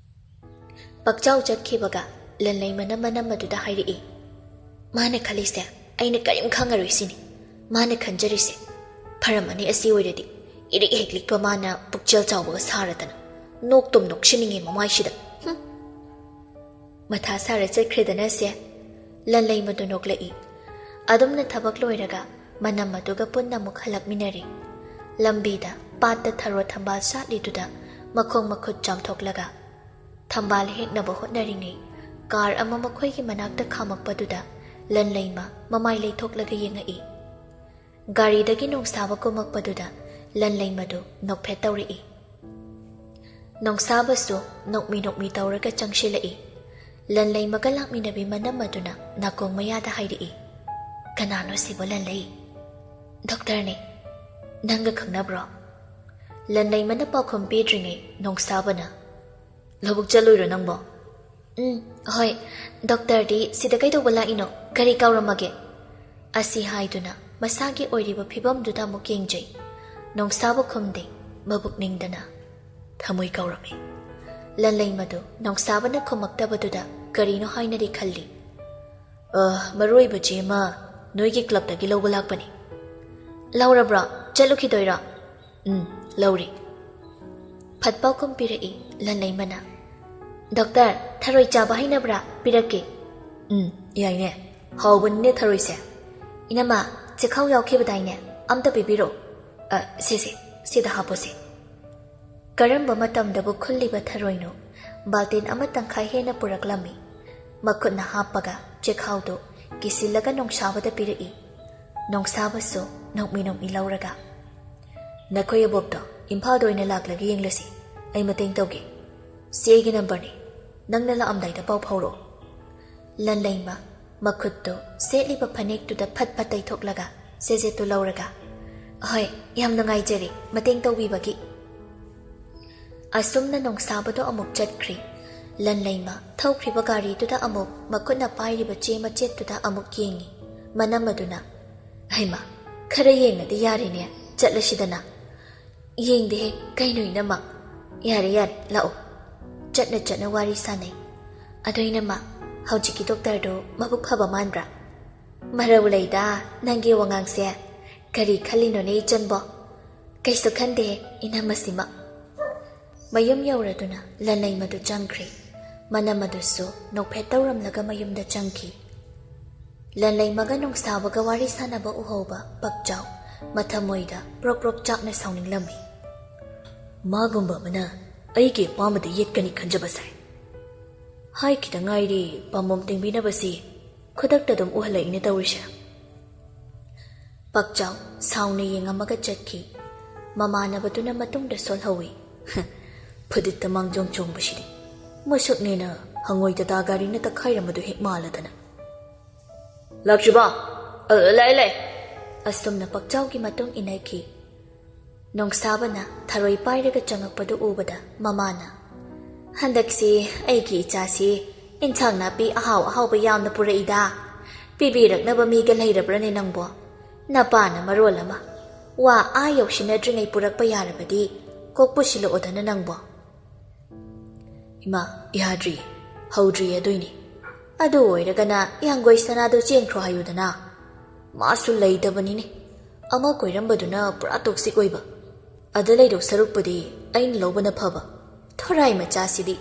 ꯄꯛꯆꯥꯎ ꯆꯠꯈꯤꯕꯒ ꯂꯟꯂꯩꯃꯅ ꯃꯅꯝ ꯑꯗꯨꯗ ꯍꯥꯏꯔꯛꯏ, "ꯃꯥꯅ ꯈꯜꯂꯤꯁꯦ ꯑꯩꯅ ꯀꯔꯤꯝ ꯈꯪꯉꯔꯣꯏ ꯁꯤꯅꯤ꯫ ꯃꯥꯅ ꯈꯟꯖꯔꯤꯁꯦ ꯐꯔꯝꯃꯅꯤ ꯑꯁꯤ ꯑꯣꯏꯔꯗꯤ꯫ ꯏꯔꯤꯛ ꯍꯦꯛꯂꯤꯛꯄ ꯃꯥꯅ ꯄꯨꯛꯆꯦꯜ ꯆꯥꯎꯕꯒ ꯁꯥꯔꯗꯅ꯫ ꯅꯣꯛꯇꯨꯝ ꯅꯣꯛꯁꯤꯟꯅꯤꯡꯉꯦ ꯃꯃꯥꯏꯁꯤꯗ꯫ ꯍꯨꯝ꯫ ꯃꯊꯥ ꯁꯥꯔ ꯆꯠꯈ꯭ꯔꯦꯗꯅ ꯁꯦ꯫" ꯂꯟꯂꯩꯃꯗꯨ ꯅꯣꯛꯂꯛꯏ꯫ ꯑꯗꯨꯝꯅ ꯊꯕꯛ ꯂꯣꯏꯔꯒ ꯃꯅꯝ ꯑꯗꯨꯒ ꯄꯨꯟꯅ ꯑꯃꯨꯛ ꯍꯜꯂꯛꯃꯤꯟꯅꯔꯤ꯫ ꯂꯝꯕꯤꯗ ꯄꯥꯠꯇ ꯊꯔꯣ ꯊꯝꯕꯥꯜ ꯁꯥꯠꯂꯤꯗꯨꯗ ꯃꯈꯣꯡ ꯃꯈꯨꯠ ꯆꯥꯝꯊꯣꯛꯂꯒ ꯊꯝꯕꯥꯜ ꯍꯦꯛꯅꯕ ꯍꯣꯠꯅꯔꯤꯉꯩ, ꯀꯥꯔ ꯑꯃ ꯃꯈꯣꯏꯒꯤ ꯃꯅꯥꯛꯇ ꯈꯥꯝꯃꯛꯄꯗꯨꯗ ꯂꯟꯂꯩꯃ ꯃꯃꯥꯏ ꯂꯩꯊꯣꯛꯂꯒ ꯌꯦꯡꯉꯛꯏ꯫ ꯒꯥꯔꯤꯗꯒꯤ ꯅꯣꯡꯁꯥꯕ ꯀꯨꯝꯃꯛꯄꯗꯨꯗ ꯂꯟꯂꯩꯃꯗꯨ ꯅꯣꯛꯐꯦꯠ ꯇꯧꯔꯛꯏ꯫ ꯅꯣꯡꯁꯥꯕꯁꯨ ꯅꯣꯛꯃꯤ ꯅꯣꯛꯃꯤ ꯇꯧꯔꯒ ꯆꯪꯁꯤꯜꯂꯛꯏ꯫ ꯂꯟꯂꯩꯃꯒ ꯂꯥꯛꯃꯤꯟꯅꯕꯤ ꯃꯅꯝ ꯑꯗꯨꯅ ꯅꯥꯀꯣꯡ ꯃꯌꯥꯗ ꯍꯥꯏꯔꯛꯏ, "ꯀꯅꯥꯅꯣ ꯁꯤꯕꯣ ꯂꯟꯂꯩ?" "ꯗꯣꯛꯇꯔꯅꯦ꯫ ꯅꯪꯒ ꯈꯪꯅꯕ꯭ꯔꯣ?" ꯂꯟꯂꯩꯃꯅ ꯄꯥꯎꯈꯨꯝ ꯄꯤꯗ꯭ꯔꯤꯉꯩ ꯅꯣꯡꯁꯥꯕꯅ, "ꯂꯧꯕꯨꯛ ꯆꯠꯂꯨꯏꯔꯣ ꯅꯪꯕꯣ?" "ꯎꯝ, ꯍꯣꯏ꯫ ꯗꯣꯛꯇꯔꯗꯤ ꯁꯤꯗ ꯀꯩꯗꯧꯕ ꯂꯥꯛꯏꯅꯣ? ꯀꯔꯤ ꯀꯥꯎꯔꯝꯃꯒꯦ?" ꯑꯁꯤ ꯍꯥꯏꯗꯨꯅ ꯃꯁꯥꯒꯤ ꯑꯣꯏꯔꯤꯕ ꯐꯤꯕꯝꯗꯨꯗ ꯑꯃꯨꯛ ꯌꯦꯡꯖꯩ꯫ ꯅꯣꯡꯁꯥꯕ ꯈꯨꯝꯗꯦ, ꯃꯕꯨꯛ ꯅꯤꯡꯗꯅ, "ꯊꯃꯣꯏ ꯀꯥꯎꯔꯝꯃꯤ꯫" ꯂꯟꯂꯩꯃꯗꯨ ꯅꯣꯡꯁꯥꯕꯅ ꯈꯨꯝꯃꯛꯇꯕꯗꯨꯗ ꯀꯔꯤꯅꯣ ꯍꯥꯏꯅꯗꯤ ꯈꯜꯂꯤ꯫ "ꯑ, ꯃꯔꯨ ꯑꯣꯏꯕ ꯆꯦ ꯑꯃ ꯅꯣꯏꯒꯤ ꯀ꯭ꯂꯕꯇꯒꯤ ꯂꯧꯕ ꯂꯥꯛꯄꯅꯤ꯫" "ꯂꯧꯔꯕ꯭ꯔꯣ? ꯆꯠꯂꯨꯈꯤꯗꯣꯏꯔꯣ?" "ꯎꯝ, ꯂꯧꯔꯤ꯫" ꯐꯠ ꯄꯥꯎꯈꯨꯝ ꯄꯤꯔꯛꯏ ꯂꯟꯂꯩꯃꯅ, "ꯗꯣꯛꯇꯔ, ꯊꯔꯣꯏ ꯆꯥꯕ ꯍꯩꯅꯕ꯭ꯔꯥ? ꯄꯤꯔꯛꯀꯦ꯫" "ꯎꯝ, ꯌꯥꯏꯅꯦ꯫ ꯍꯥꯎꯕꯅꯤꯅꯦ ꯊꯔꯣꯏꯁꯦ꯫" "ꯏꯅꯝꯃ, ꯆꯦꯈꯥꯎ ꯌꯥꯎꯈꯤꯕꯗꯥꯏꯅꯦ? ꯑꯝꯇ ꯄꯤꯕꯤꯔꯣ꯫" "ꯑ, ꯁꯦ, ꯁꯦ, ꯁꯤꯗ ꯍꯥꯞꯄꯣꯁꯦ꯫" ꯀꯔꯝꯕ ꯃꯇꯝꯗꯕꯨ ꯈꯨꯜꯂꯤꯕ ꯊꯔꯣꯏꯅꯣ? ꯕꯥꯜꯇꯤꯟ ꯑꯃ ꯇꯪꯈꯥꯏ ꯍꯦꯟꯅ ꯄꯨꯔꯛꯂꯝꯃꯤ꯫ ꯃꯈꯨꯠꯅ ꯍꯥꯞꯄꯒ ꯆꯦꯈꯥꯎꯗꯨ ꯀꯤꯁꯤꯜꯂꯒ ꯅꯣꯡꯁꯥꯕꯗ ꯄꯤꯔꯛꯏ꯫ ꯅꯣꯡꯁꯥꯕꯁꯨ ꯅꯣꯛꯃꯤ ꯅꯣꯛꯃꯤ ꯂꯧꯔꯒ, "ꯅꯈꯣꯏ ꯑꯕꯣꯛꯇꯣ ꯏꯝꯐꯥꯜꯗ ꯑꯣꯏꯅ ꯂꯥꯛꯂꯒ ꯌꯦꯡꯂꯁꯤ꯫ ꯑꯩ ꯃꯇꯦꯡ ꯇꯧꯒꯦ꯫ ꯁꯤ ꯑꯩꯒꯤ ꯅꯝꯕꯔꯅꯤ꯫ ꯅꯪꯅ ꯂꯥꯛꯑꯝꯗꯥꯏꯗ ꯄꯥꯎ ꯐꯥꯎꯔꯛꯑꯣ꯫" ꯂꯟꯂꯩꯃ ꯃꯈꯨꯠꯇꯨ ꯁꯦꯠꯂꯤꯕ ꯐꯅꯦꯛꯇꯨꯗ ꯐꯠ ꯐꯠ ꯇꯩꯊꯣꯛꯂꯒ ꯁꯦꯖꯦꯠꯇꯨ ꯂꯧꯔꯒ, "ꯍꯣꯏ, ꯌꯥꯝ ꯅꯨꯡꯉꯥꯏꯖꯔꯦ ꯃꯇꯦꯡ ꯇꯧꯕꯤꯕꯒꯤ꯫" ꯑꯁꯨꯝꯅ ꯅꯣꯡꯁꯥꯕꯗꯣ ꯑꯃꯨꯛ ꯆꯠꯈ꯭ꯔꯤ꯫ ꯂꯟꯂꯩꯃ ꯊꯧꯈ꯭ꯔꯤꯕ ꯒꯥꯔꯤꯗꯨꯗ ꯑꯃꯨꯛ ꯃꯈꯨꯠꯅ ꯄꯥꯏꯔꯤꯕ ꯆꯦ ꯃꯆꯦꯠꯇꯨꯗ ꯑꯃꯨꯛ ꯌꯦꯡꯉꯤ꯫ ꯃꯅꯝ ꯑꯗꯨꯅ, "ꯍꯩꯃꯥ, ꯈꯔ ꯌꯦꯡꯉꯗꯤ ꯌꯥꯔꯦꯅꯦ, ꯆꯠꯂꯁꯤꯗꯅ꯫" "ꯌꯦꯡꯗꯦꯍꯦ, ꯀꯩꯅꯣ ꯏꯅꯝꯃ?" "ꯌꯥꯔꯦ, ꯌꯥꯔꯦ, ꯂꯥꯛꯑꯣ꯫" ꯆꯠꯅ ꯆꯠꯅ ꯋꯥꯔꯤ ꯁꯥꯟꯅꯩ꯫ "ꯑꯗꯣ ꯏꯅꯝꯃ, ꯍꯧꯖꯤꯛꯀꯤ ꯗꯣꯛꯇꯔꯗꯣ ꯃꯕꯨꯛ ꯐꯕ ꯃꯥꯟꯕ꯭ꯔꯥ?" "ꯃꯔꯧ ꯂꯩꯗ, ꯅꯪꯒꯤ ꯋꯥꯉꯥꯡꯁꯦ꯫ ꯀꯔꯤ ꯈꯜꯂꯤꯅꯣꯅꯦ ꯏꯆꯟꯕꯣ?" "ꯀꯩꯁꯨ ꯈꯟꯗꯦ, ꯏꯅꯝꯃꯁꯤꯃ꯫" ꯃꯌꯨꯝ ꯌꯧꯔꯗꯨꯅ ꯂꯟꯂꯩꯃꯗꯨ ꯆꯪꯈ꯭ꯔꯦ꯫ ꯃꯅꯝ ꯑꯗꯨꯁꯨ ꯅꯣꯛꯐꯦꯠ ꯇꯧꯔꯝꯂꯒ ꯃꯌꯨꯝꯗ ꯆꯪꯈꯤ꯫ ꯂꯟꯂꯩꯃꯒ ꯅꯣꯡꯁꯥꯕꯒ ꯋꯥꯔꯤ ꯁꯥꯟꯅꯕ ꯎꯍꯧꯕ ꯄꯛꯆꯥꯎ ꯃꯊꯃꯣꯏꯗ ꯄ꯭ꯔꯣꯛ ꯄ꯭ꯔꯣꯛ ꯆꯥꯛꯅ ꯁꯥꯎꯅꯤꯡꯂꯝꯃꯤ꯫ ꯃꯥꯒꯨꯝꯕ ꯑꯃꯅ ꯑꯩꯒꯤ ꯑꯄꯥꯝꯕꯗ ꯌꯦꯠꯀꯅꯤ ꯈꯟꯖꯕ ꯁꯥꯏ꯫ ꯍꯥꯏꯈꯤꯗ ꯉꯥꯏꯔꯤ ꯄꯥꯝꯕꯣꯝ ꯇꯤꯡꯕꯤꯅꯕꯁꯤ ꯈꯨꯗꯛꯇ ꯑꯗꯨꯝ ꯎꯍꯜꯂꯛꯏꯅꯦ ꯇꯧꯔꯤꯁꯦ꯫ ꯄꯥꯛꯆꯥꯎ ꯁꯥꯎꯅ ꯌꯦꯡꯉꯝꯃꯒ ꯆꯠꯈꯤ꯫ ꯃꯃꯥꯟꯅꯕꯗꯨꯅ ꯃꯇꯨꯡꯗ ꯁꯣꯜꯍꯧꯏ꯫ "ꯐꯨꯗꯤꯠꯇ ꯃꯥꯡꯖꯣꯡ ꯆꯣꯡꯕꯁꯤꯗꯤ꯫ ꯃꯁꯛꯅꯦꯅ ꯍꯪꯉꯣꯏ ꯇꯥꯇꯥ ꯒꯥꯔꯤꯅ ꯇꯛꯈꯥꯏꯔꯝꯕꯗꯨ ꯍꯦꯛ ꯃꯥꯜꯂꯗꯅ꯫" "ꯂꯥꯛꯇ꯭ꯔꯤꯕꯣ?" "ꯑ, ꯂꯥꯛꯑꯦ, ꯂꯥꯛꯑꯦ꯫" ꯑꯁꯨꯝꯅ ꯄꯥꯛꯆꯥꯎꯒꯤ ꯃꯇꯨꯡ ꯏꯟꯅꯈꯤ꯫ ꯅꯣꯡꯁꯥꯕꯅ ꯊꯔꯣꯏ ꯄꯥꯏꯔꯒ ꯆꯪꯉꯛꯄꯗꯨ ꯎꯕꯗ ꯃꯃꯥꯅ, "ꯍꯟꯗꯛꯁꯤ ꯑꯩꯒꯤ ꯏꯆꯥꯁꯤ ꯏꯟꯁꯥꯡ ꯅꯥꯄꯤ ꯑꯍꯥꯎ ꯑꯍꯥꯎꯕ ꯌꯥꯝꯅ ꯄꯨꯔꯛꯏꯗ꯫ ꯄꯤꯕꯤꯔꯛꯅꯕ ꯃꯤꯒ ꯂꯩꯔꯕ꯭ꯔꯅꯦ ꯅꯪꯕꯣ? ꯅꯄꯥꯅ ꯃꯔꯣꯜ ꯑꯃ, ꯋꯥ ꯑꯥ ꯌꯧꯁꯤꯟꯅꯗ꯭ꯔꯤꯉꯩ ꯄꯨꯔꯛꯄ ꯌꯥꯔꯕꯗꯤ ꯀꯣꯛ ꯄꯨꯁꯤꯜꯂꯛꯑꯣꯗꯅ ꯅꯪꯕꯣ꯫" "ꯏꯃꯥ, ꯌꯥꯗ꯭ꯔꯤ, ꯍꯧꯗ꯭ꯔꯤ ꯑꯗꯨꯏꯅꯤ꯫ ꯑꯗꯨ ꯑꯣꯏꯔꯒꯅ ꯌꯥꯡꯒꯣꯏ ꯁꯅꯥꯗꯣ ꯆꯦꯟꯈ꯭ꯔꯣ ꯍꯥꯏꯌꯨꯗꯅ꯫ ꯃꯥꯁꯨ ꯂꯩꯇꯕꯅꯤꯅꯦ꯫ ꯑꯃ ꯀꯣꯏꯔꯝꯕꯗꯨꯅ ꯄꯨꯔꯥ ꯇꯣꯛꯁꯤꯛ ꯑꯣꯏꯕ꯫ ꯑꯗ ꯂꯩꯗꯧ ꯁꯔꯨꯛꯄꯨꯗꯤ ꯑꯩꯅ ꯂꯧꯕꯅ ꯐꯕ꯫ ꯊꯣꯔꯥꯏ ꯃꯆꯥꯁꯤꯗꯤ,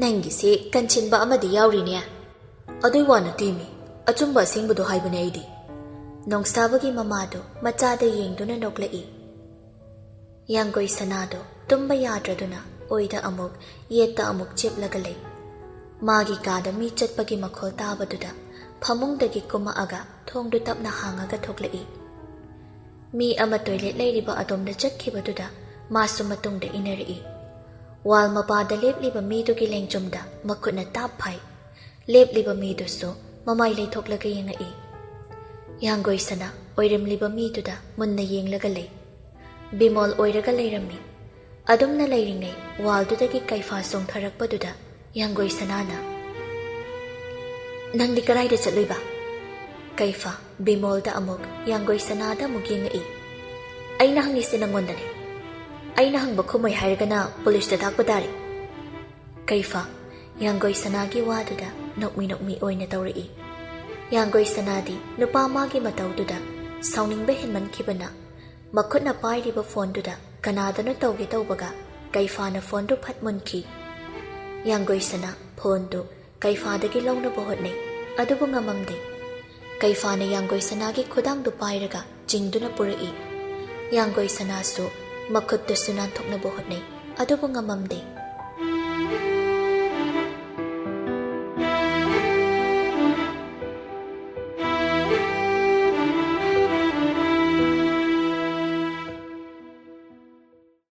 ꯅꯪꯒꯤꯁꯦ ꯀꯟꯁꯤꯟꯕ ꯑꯃꯗꯤ ꯌꯥꯎꯔꯤꯅꯦ꯫" "ꯑꯗꯨꯏ ꯋꯥ ꯅꯠꯇꯦꯃꯤ, ꯑꯆꯨꯝꯕ ꯑꯁꯦꯡꯕꯗꯣ ꯍꯥꯏꯕꯅꯦ ꯑꯩꯗꯤ꯫" ꯅꯣꯡꯁꯥꯕꯒꯤ ꯃꯃꯥꯗꯣ ꯃꯆꯥꯗ ꯌꯦꯡꯗꯨꯅ ꯅꯣꯛꯂꯛꯏ꯫ ꯌꯥꯡꯒꯣꯏ ꯁꯅꯥꯗꯣ ꯇꯨꯝꯕ ꯌꯥꯗ꯭ꯔꯗꯨꯅ ꯑꯣꯏꯗ ꯑꯃꯨꯛ ꯌꯦꯠꯇ ꯑꯃꯨꯛ ꯆꯤꯞꯂꯒ ꯂꯩ꯫ ꯃꯥꯒꯤ ꯀꯥꯗ ꯃꯤ ꯆꯠꯄꯒꯤ ꯃꯈꯣꯜ ꯇꯥꯕꯗꯨꯗ ꯐꯃꯨꯡꯗꯒꯤ ꯀꯨꯝꯃꯛꯑꯒ ꯊꯣꯡꯗꯨ ꯇꯞꯅ ꯍꯥꯡꯉꯒ ꯊꯣꯛꯂꯛꯏ꯫ ꯃꯤ ꯑꯃ ꯇꯣꯏꯂꯦꯠ ꯂꯩꯔꯤꯕ ꯑꯗꯣꯝꯗ ꯆꯠꯈꯤꯕꯗꯨꯗ ꯃꯥꯁꯨ ꯃꯇꯨꯡꯗ ꯏꯟꯅꯔꯛꯏ꯫ ꯋꯥꯜ ꯃꯄꯥꯗ ꯂꯦꯞꯂꯤꯕ ꯃꯤꯗꯨꯒꯤ ꯂꯦꯡꯖꯨꯝꯗ ꯃꯈꯨꯠꯅ ꯇꯥꯞ ꯐꯥꯏ꯫ ꯂꯦꯞꯂꯤꯕ ꯃꯤꯗꯨꯁꯨ ꯃꯃꯥꯏ ꯂꯩꯊꯣꯛꯂꯒ ꯌꯦꯡꯉꯛꯏ꯫ ꯌꯥꯡꯒꯣꯏ ꯁꯅꯥ ꯑꯣꯏꯔꯝꯂꯤꯕ ꯃꯤꯗꯨꯗ ꯃꯨꯟꯅ ꯌꯦꯡꯂꯒ ꯂꯩ꯫ ꯕꯤꯃꯣꯜ ꯑꯣꯏꯔꯒ ꯂꯩꯔꯝꯃꯤ꯫ ꯑꯗꯨꯝꯅ ꯂꯩꯔꯤꯉꯩ ꯋꯥꯜꯗꯨꯗꯒꯤ ꯀꯩꯐꯥ ꯆꯣꯡꯊꯔꯛꯄꯗꯨꯗ ꯌꯥꯡꯒꯣꯏ ꯁꯅꯥꯅ, "ꯅꯪꯗꯤ ꯀꯗꯥꯏꯗ ꯆꯠꯂꯨꯏꯕ?" ꯀꯩꯐꯥ ꯕꯤꯃꯣꯜꯗ ꯑꯃꯨꯛ, ꯌꯥꯡꯒꯣꯏ ꯁꯅꯥꯗ ꯑꯃꯨꯛ ꯌꯦꯡꯉꯛꯏ꯫ "ꯑꯩꯅ ꯍꯪꯉꯤꯁꯦ ꯅꯪꯉꯣꯟꯗꯅꯦ꯫ ꯑꯩꯅ ꯍꯪꯕ ꯈꯨꯝꯃꯣꯏ ꯍꯥꯏꯔꯒꯅ ꯄꯨꯂꯤꯁꯇ ꯇꯥꯛꯄ ꯇꯥꯔꯦ꯫" ꯀꯩꯐꯥ ꯌꯥꯡꯒꯣꯏ ꯁꯅꯥꯒꯤ ꯋꯥꯗꯨꯗ ꯅꯣꯛꯃꯤ ꯅꯣꯛꯃꯤ ꯑꯣꯏꯅ ꯇꯧꯔꯛꯏ꯫ ꯌꯥꯡꯒꯣꯏ ꯁꯅꯥꯗꯤ ꯅꯨꯄꯥ ꯃꯥꯒꯤ ꯃꯇꯧꯗꯨꯗ ꯁꯥꯎꯅꯤꯡꯕ ꯍꯦꯟꯃꯟꯈꯤꯕꯅ ꯃꯈꯨꯠꯅ ꯄꯥꯏꯔꯤꯕ ꯐꯣꯟꯗꯨꯗ ꯀꯅꯥꯗꯅꯣ ꯇꯧꯒꯦ ꯇꯧꯕꯒ ꯀꯩꯐꯥꯅ ꯐꯣꯟꯗꯨ ꯐꯠ ꯃꯨꯟꯈꯤ꯫ ꯌꯥꯡꯒꯣꯏ ꯁꯅꯥ ꯐꯣꯟꯗꯨ ꯀꯩꯐꯥꯗꯒꯤ ꯂꯧꯅꯕ ꯍꯣꯠꯅꯩ, ꯑꯗꯨꯕꯨ ꯉꯝꯃꯝꯗꯦ꯫ ꯀꯩꯐꯥꯅ ꯌꯥꯡꯒꯣꯏ ꯁꯅꯥꯒꯤ ꯈꯨꯗꯥꯡꯗꯨ ꯄꯥꯏꯔꯒ ꯆꯤꯡꯗꯨꯅ ꯄꯨꯔꯛꯏ꯫ ꯌꯥꯡꯒꯣꯏ ꯁꯅꯥꯁꯨ ꯃꯈꯨꯠꯇꯨꯁꯨ ꯅꯥꯟꯊꯣꯛꯅꯕ ꯍꯣꯠꯅꯩ, ꯑꯗꯨꯕꯨ ꯉꯝꯃꯝꯗꯦ꯫